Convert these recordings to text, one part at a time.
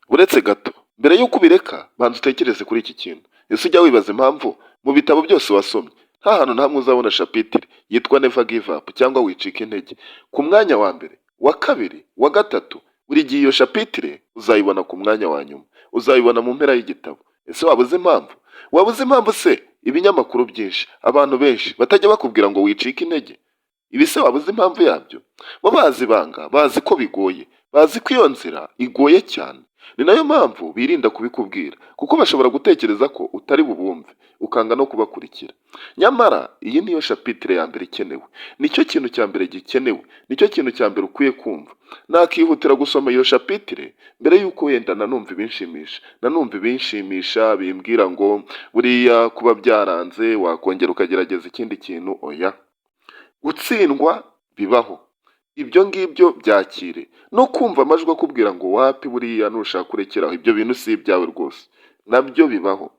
Uretse gato, mbere y'uko ubireka, banza utekereze kuri iki kintu. Ese ujya wibaza impamvu mu bitabo byose wasomye nta hantu na hamwe uzabona chapitre yitwa "Never give up" cyangwa "Wicika intege" ku mwanya wa mbere, wa kabiri, wa gatatu? Buri gihe iyo chapitre uzayibona ku mwanya wa nyuma, uzayibona mu mpera y'igitabo. Ese waba uzi impamvu? Waba uzi impamvu se ibinyamakuru byinshi, abantu benshi batajya bakubwira ngo wicike intege? Ibi se waba uzi impamvu yabyo? Bo bazi ibanga, bazi ko bigoye, bazi ko iyo nzira igoye cyane. Ni nayo mpamvu birinda kubikubwira, kuko bashobora gutekereza ko utari bubumve, ukanga no kubakurikira. Nyamara iyi niyo chapitre ya mbere ikenewe, nicyo kintu cya mbere gikenewe, nicyo kintu cya mbere ukwiye kumva. Nakihutira gusoma iyo chapitre mbere y'uko wenda nanumva ibinshimisha bimbwira ngo buriya kuba byaranze wakongera ukagerageza ikindi kintu. Oya, gutsindwa bibaho, ibyo ngibyo byakire. No kumva amajwi akubwira ngo wapi, buriya nushaka urekeraho, ibyo bintu si ibyawe rwose, nabyo bibaho.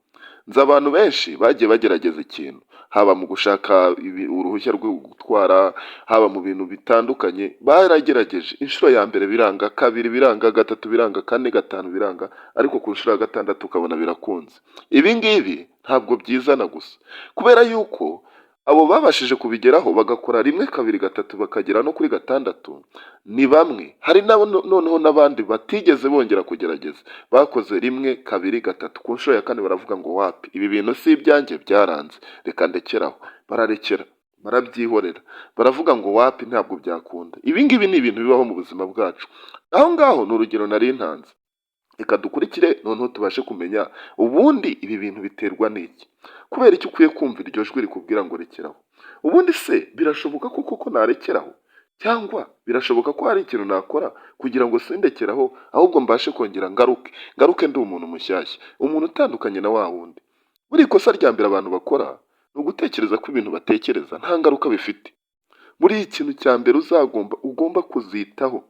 Nzi abantu benshi bagiye bagerageza ikintu, haba mu gushaka uruhushya rwo gutwara, haba mu bintu bitandukanye. Baragerageje inshuro ya mbere biranga, kabiri biranga, gatatu biranga, kane, gatanu biranga, ariko ku nshuro ya gatandatu ukabona birakunze. Ibi ngibi ntabwo byizana gusa, kubera yuko abo babashije kubigeraho bagakora rimwe, kabiri, gatatu, bakagera no kuri gatandatu, ni bamwe. Hari nabo noneho n'abandi batigeze bongera kugerageza, bakoze rimwe, kabiri, gatatu, ku nshuro ya kane baravuga ngo wapi, ibi bintu si ibyanjye, byaranze, reka ndekeraho. Bararekera, barabyihorera, baravuga ngo wapi, ntabwo byakunda. Ibi ngibi ni ibintu bibaho mu buzima bwacu. Aho ngaho ni urugero nari ntanze. Reka dukurikire noneho tubashe kumenya ubundi ibi bintu biterwa n'iki. Kubera icyo ukwiye kumva iryo jwi rikubwira ngo rekeraho? Ubundi se birashoboka ko koko narekeraho, cyangwa birashoboka ko hari ikintu nakora kugira ngo sindekeraho, ahubwo mbashe kongera ngaruke ndi umuntu mushyashya, umuntu utandukanye na wa wundi? Buri ikosa rya mbere abantu bakora ni ugutekereza ko ibintu batekereza nta ngaruka bifite. Buriya ikintu cya mbere ugomba kuzitaho,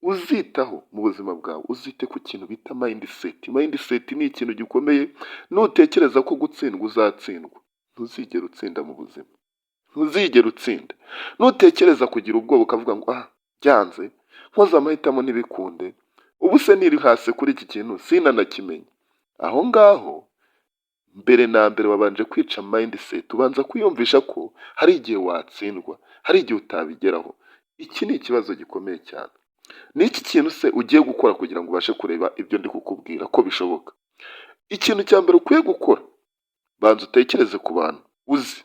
uzitaho mu buzima bwawe, uzite ku kintu bita mindset. Mindset ni ikintu gikomeye. Nutekereza ko gutsindwa uzatsindwa, ntuzigera utsinda mu buzima, ntuzigera utsinda. Nutekereza kugira ubwoba, ukavuga ngo ah, byanze, nkoze amahitamo ntibikunde, ubu se niri hasi kuri iki kintu sinanakimenye, aho ngaho mbere na mbere wabanje kwica mindset, ubanza kwiyumvisha ko hari igihe watsindwa, hari igihe utabigeraho. Iki ni ikibazo gikomeye cyane. Ni iki kintu se ugiye gukora kugira ngo ubashe kureba ibyo ndi kukubwira ko bishoboka? Ikintu cya mbere ukwiye gukora, banza utekereze ku bantu uzi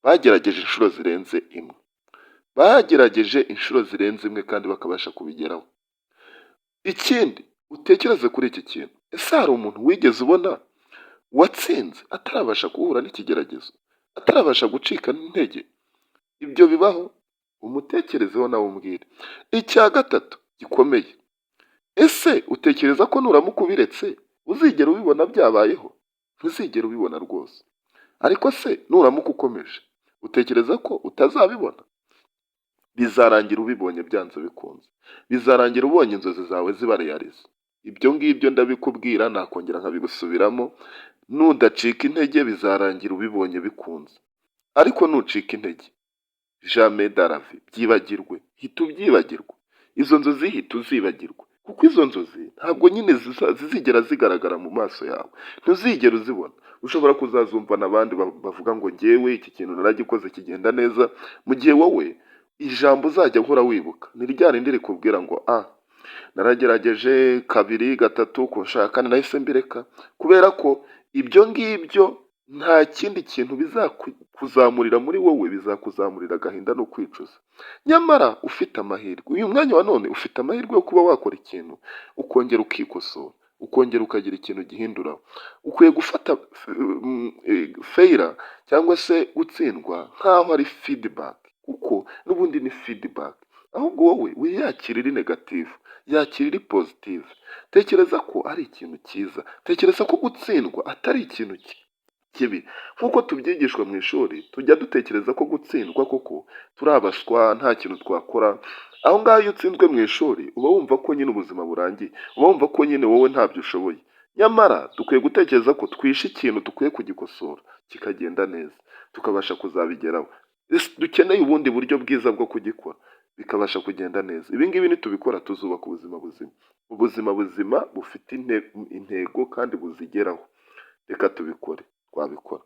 bagerageje inshuro zirenze imwe, bagerageje inshuro zirenze imwe kandi bakabasha kubigeraho. Ikindi, utekereze kuri iki kintu: ese hari umuntu wigeze ubona watsinze atarabasha guhura n'ikigeragezo, atarabasha gucika intege? Ibyo bibaho? Umutekerezeho nawe umbwire. Icya gatatu gikomeye: ese utekereza ko nuramuka ubiretse uzigera ubibona byabayeho? Ntuzigera ubibona rwose. Ariko se nuramuka ukomeje, utekereza ko utazabibona? Bizarangira ubibonye byanze bikunze, bizarangira ubonye inzozi zawe ziba réalisé. Ibyo ngibyo ndabikubwira, nakongera nkabigusubiramo: nudacika intege, bizarangira ubibonye bikunze. Ariko nucika intege, jamais de la vie, byibagirwe, hita ubyibagirwa. Izo nzozi hita uzibagirwa, kuko izo nzozi ntabwo nyine zizigera zigaragara mu maso yawe, ntuzigera uzibona. Ushobora kuzazumvana abandi bavuga ngo ngewe iki kintu naragikoze kigenda neza, mu gihe wowe ijambo uzajya uhora wibuka ni rya rindi rikubwira ngo ah, naragerageje kabiri, gatatu, ku nshuro ya kane nahise mbireka. Kubera ko ibyo ngibyo nta kindi kintu bizakuzamurira muri wowe, bizakuzamurira agahinda no kwicuza. Nyamara ufite amahirwe, uyu mwanya wa none ufite amahirwe yo kuba wakora ikintu, ukongera ukikosora, ukongera ukagira ikintu gihinduraho. Ukwiye gufata failure cyangwa se gutsindwa nk'aho ari feedback, kuko n'ubundi ni feedback. Ahubwo wowe wiyakira iri negative, yakira iri positive. Tekereza ko ari ikintu cyiza, tekereza ko gutsindwa atari ikintu kibi. Nk'uko tubyigishwa mu ishuri, tujya dutekereza ko gutsindwa koko turi abaswa, nta kintu twakora. Aho ngaho iyo utsinzwe mu ishuri, uba wumva ko nyine ubuzima burangiye, uba wumva ko nyine wowe ntabyo ushoboye. Nyamara dukwiye gutekereza ko twishe ikintu, dukwiye kugikosora kikagenda neza, tukabasha kuzabigeraho. Dukeneye ubundi buryo bwiza bwo kugikora. bikabasha kugenda neza. Ibi ngibi nitubikora tuzubaka ubuzima buzima, ubuzima buzima bufite intego kandi buzigeraho. Reka tubikore, twabikora.